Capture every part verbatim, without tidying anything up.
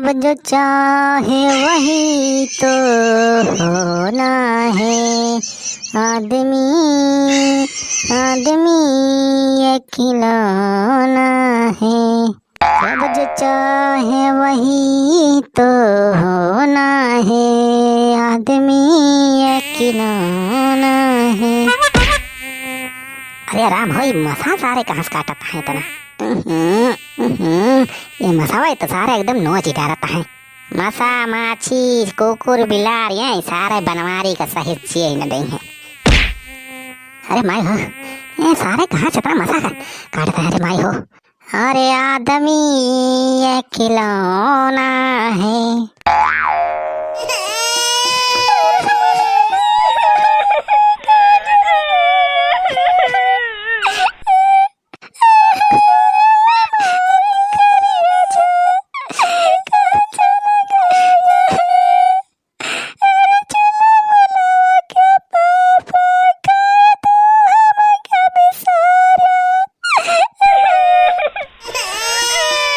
जो चाहे वही तो होना है। आदमी, आदमी एक खिलौना है। सब जो चाहे वही तो होना है। आदमी एक खिलौना है। अरे राम हो, ई मसा सारे कहाँ से काटत है इतना? उहुं, उहुं, ये मसावा तो सारे एकदम नोच ही डारत है। मसा, माछी, कुकुर, बिलार, ये सारे बनवारी का सही जिए ही न देई है। अरे माई हो, ये सारे कहाँ से इतना मसा का काटत है? अरे माई हो, अरे आदमी ये खिलौना है।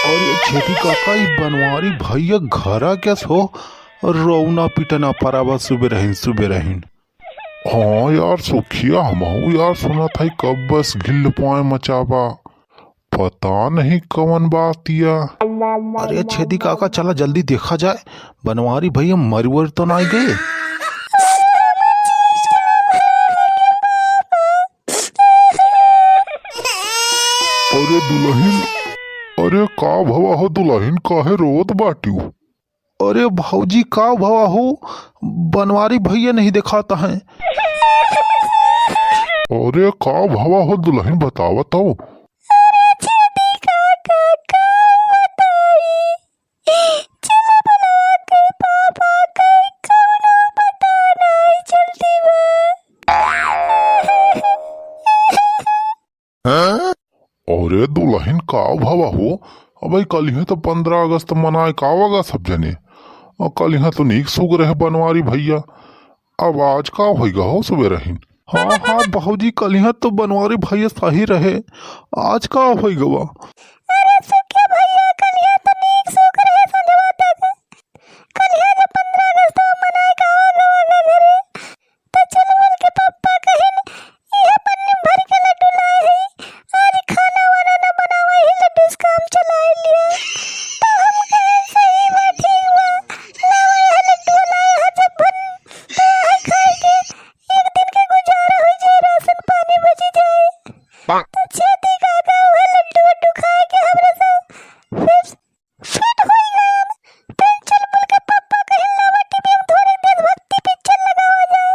अरे छेदी काका, ई बनवारी भैया घरा कैस हो? रोउना पिटना परावा सुबेरहिन सुबेरहिन। हाँ यार सुखिया, हमहू यार सुनत हई कब बस घिल्ल पाए मचाबा। पता नहीं कवन बात या। अरे छेदी काका, चला जल्दी देखा जाए, बनवारी भैया मर वर तो नाई गए। अरे दुलहिन, अरे का भवा हो दुलहिन, काहे रोत बाटिउ? अरे भौजी, का भवा हो, बनवारी भैया नहीं देखात हैं। अरे का भवा हो दुलहिन, बतावत हो। अरे छेदी काका, का बताई? चला बुलावा के पापा के, कौनो पता नहीं चलती बा। अरे दुलहिन, का भवा हो? अबे कलिहे तो पन्द्रह अगस्त मनाए का वगा सब जने। अ, कलिहे तो नीक सुख रहे बनवारी भैया, अब आज का होइगा हो सुबेरहिन? हाँ, हाँ, भौजी, कलिहा तो बनवारी भैया सही रहे, आज का होइगवा? अरे सुखिया भैया, कलिहा तो नीक सुख रहे संझवा तक। कलिहा तो पन्द्रह अगस्त मनाए का आवा गवा घरे, तो चल बोल के पप्पा कहिन, इहे पन्नी भर के लड्डू लाए हई, आज खाना वाना न बनावा, इहे लड्डू से काम चलाए लिया। तो हम कहिन, सही बा, ठीक बा, लावा, इहे लड्डू लाए हई, जब बन तो है खाए के, एक दिन के गुजारा हो जाए, राशन पानी बची जाए। तो छेदी काका उहे लड्डू वड्डू खाए के हमरा सब फिर फिट होई गए। फिर चल बोल के पप्पा कहे, लावा टीवी में थोड़ी देशभक्ति पिक्चर लगावा जाए।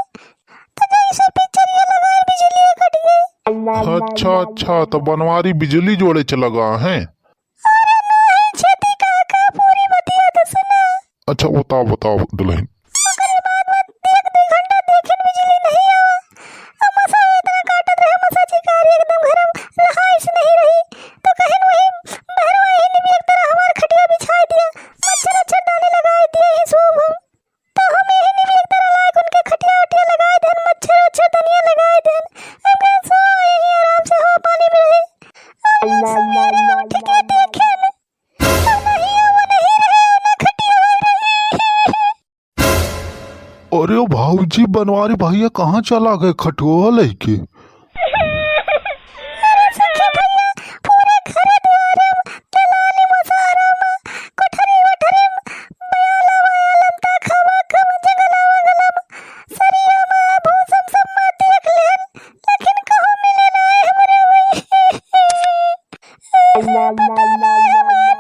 तो जैसे पिक्चर ये लगाए, बिजली कट गई। अच्छा, अच्छा, तो बनवारी बिजली जोड़े चला गया है? अरे नहीं, छेदी काका, पूरी बतिया तो सुना। अच्छा, बताओ, बताओ दुलहिन। ओकरे बाद में एक दू घंटा देखे बिजली नहीं आवा। अब मसा इतना काटत रहे, मसा चिकारी एकदम घर में रहाइश नहीं रही। तो कहिन वही बहरवा ही निबिया की तरह हमार खटिया बिछाई दिया। मच्छर उच्छर दानी लगाई दिया, यही सोब हम। तो हम यही निबिया की तरह लाग उनके खटिया उटिया लगाई देन, मच्छर उच्छर दनिया लगाई देन। हम कहे सो यही आराम से हवा पानी में रहे। अब मच्छर दानी उठ के देखे न, तो नहीं वो नहीं रहे, उन्हें खटिया रही। अरे भौजी, बनवारी भैया कहाँ चला गए खटुआ लइके? अरे सखी भैया, पूरे घरे दुआरे में, दलाली मोसारा में, कोठरी वोठरी में, बयाला वयाला में, ताखा वाखा में, जंगला वंगला में, सरिया में, भूसा में, सब में देख लेहन, लेकिन कहूँ मिले ना हमरे भैया।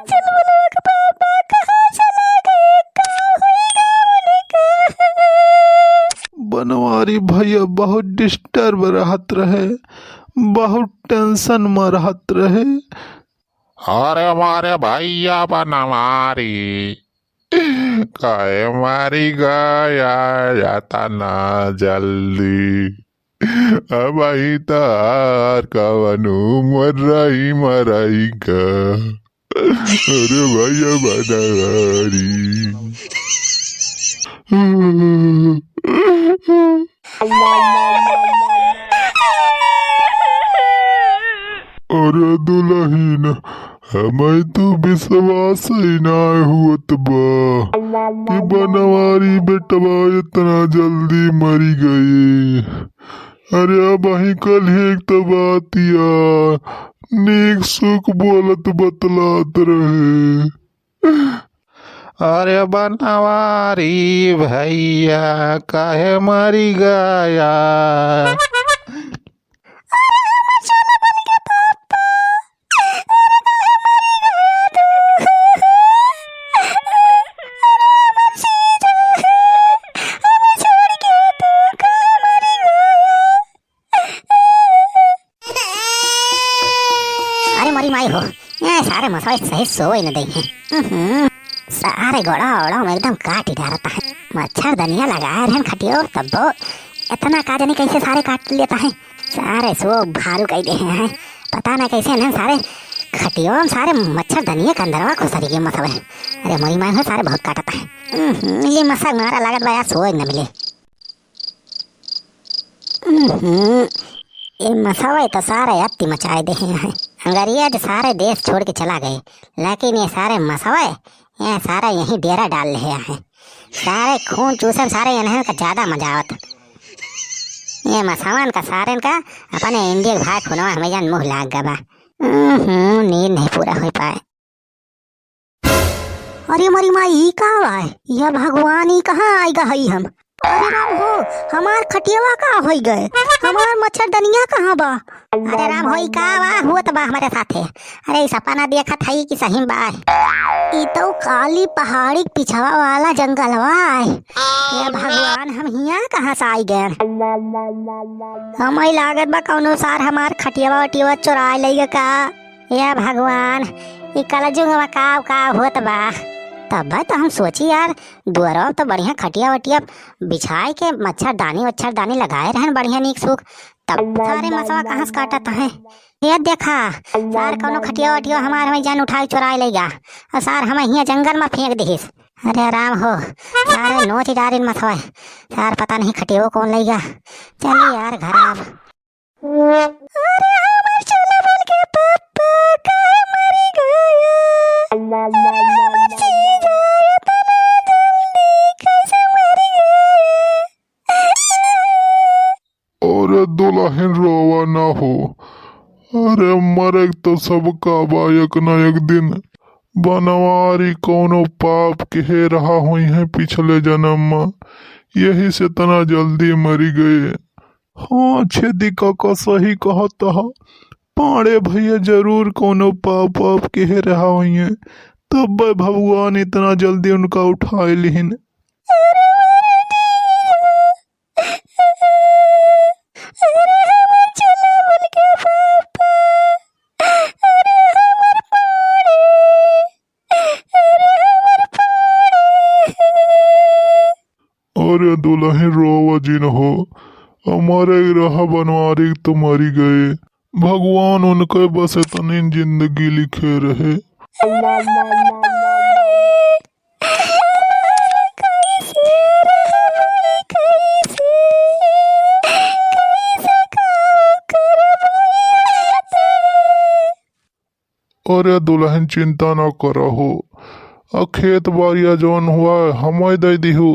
चल बोलो, बाबा कहाँ चला गए, का होइगा उनका? बनवारी भैया बहुत डिस्टर्ब रहत रहे, बहुत टेंशन में रहत रहे। अरे मारे भैया बनवारी, काहे मारी गया जाता ना जल्दी? अबही तहार कवन उमर रही मरई का। अरे भैया बनवारी। अरे दुलहिन, हमैं तो विश्वास ही नाहीं होत बा कि बनवारी बेटवा इतना जल्दी मरि गए। अरे अबहीं कल्हि एक तो बातिया नीक सुख बोलत बतलात रहे। अरे बनवारी भइया काहे मरि गया? अरे मोरी माई हो, ये सारे मसवा सही सोए न देइहैं। उहुं, सारे गोड़ा ओड़ा में एकदम काटि डारत हैं। मच्छरदनिया लगाए रहन खटियो तब्बो इतना का जानी कैसे सारे काट लेत हैं। सारे सो भारू कइ देहे हैं। पता ना कैसे ना सारे खटियो में सारे मच्छरदनिया के अंदरवा घुसरि गए मसवा। अरे मोरी माई हो, सारे बहुत काटत हैं। उहुं, ये मसा मारा लागत बा यार, सोए न मिले। उहुं, ये मसवे तो सारे अति मचाए देहे हैं। अंग्रेज सारे देश छोड़ के चला गए, लेकिन ये सारे मसवे, ये सारे यहीं डेरा डाल लेहे हैं। सारे खून चूसन, सारे इन्हन का ज्यादा मजा आवत। ये मसवन का सारेन का अपने इंडिया के भाई खुनवा हमें जान मुँह लाग गवा। उहुं, नींद नहीं पूरा होइ पाए। अरे मोरी माई, ई का बा? या भगवान, ई कहाँ आइ गा हई हम? अरे राम हो, हमार खटियवा का होइ गए? हमार मच्छरदनिया कहाँ बा? अरे राम हो, ई का बा होत बा हमरे साथे? अरे ई सपना देखत हई कि सही में बा? ई तो काली पहाड़ी के पिछवा वाला जंगलवा है। हे भगवान, हम हियाँ कहाँ से आइ गए? हमैं लागत बा कौनो सार हमार खटियवा उटियवा चोराइ लइगा का? हे भगवान, ई कलजुग में का का होत बा। तब तो हम सोची यार, दुअरवा तो बढ़िया खटिया वटिया बिछाए के मच्छरदानी वच्छरदानी लगाए रहन बढ़िया नीक सूख, तब सारे मसवा कहाँ से काटत हैं? ये देखा, सार कौनो खटिया वटिया हमार हमें जान उठाए चोराए लइगा, और सार हमें हियाँ जंगल में फेंक दिहिस। अरे राम हो, सारे नोच डारिन मसवा, सार पता नहीं खटियो कौन लइगा। चली यार घर अब। अरे हमर चुलबुल के पप्पा काहे मरि गया? अरे हमर जीजा इतना जल्दी कैसे मरि गया? अरे दुलहिन रोवा ना हो। अरे मरे तो सबका बा एक ना एक दिन। बनवारी कौनो पाप केहे रहा होइहैं पिछले जनम मा, यही से इतना जल्दी मरि गए। हाँ, छेदी काका सही कहत ह। पांड़े भइया जरूर कौनो पाप वाप केहे रहा होइहैं, तब्बे भगवान इतना जल्दी उनका उठाए लिहिन। अरे दुलहिन रोवा जिन हो, हमरे रहा बनवारी तो मरि गए। भगवान उनके बस इतनी जिंदगी लिखे रहे। अरे दुलहिन चिंता ना करा हो, आ खेत बारिया जौन हुआ हमैं दइ दिहु,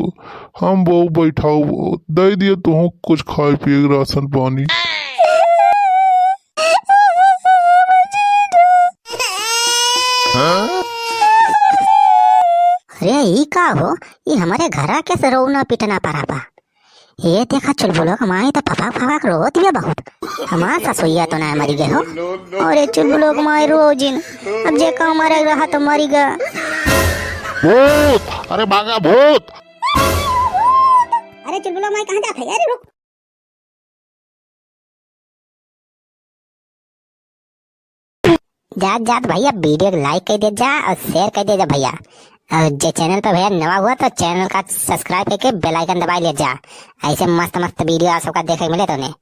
हम बोउ बैठाउब, दइ दियो तुहूँ कुछ खाए पिए के राशन पानी। अरे ई का हो, ई हमरे घरा के से रोना पिटना परा बा। ये देखा चुलबुलो के माई तो फफक फफक रोत बिया बहुत। हमार ससुइया तो ना मरि गए हो। अरे चुलबुलो के माई रो जिन, अब जे का मरे रहा तो मरि गया। भूत, अरे भागा भूत। अरे चुलबुलो माई कहाँ जात है? अरे रुक। जात जात भइया video के like कइ दे जा और share कइ दे जा भइया। और जे channel पर भइया नवा हुआ तो channel का subscribe कइके bell icon दबाइ ले जा। ऐसे मस्त मस्त video आप सबका देखे के मिले तो उन्हें।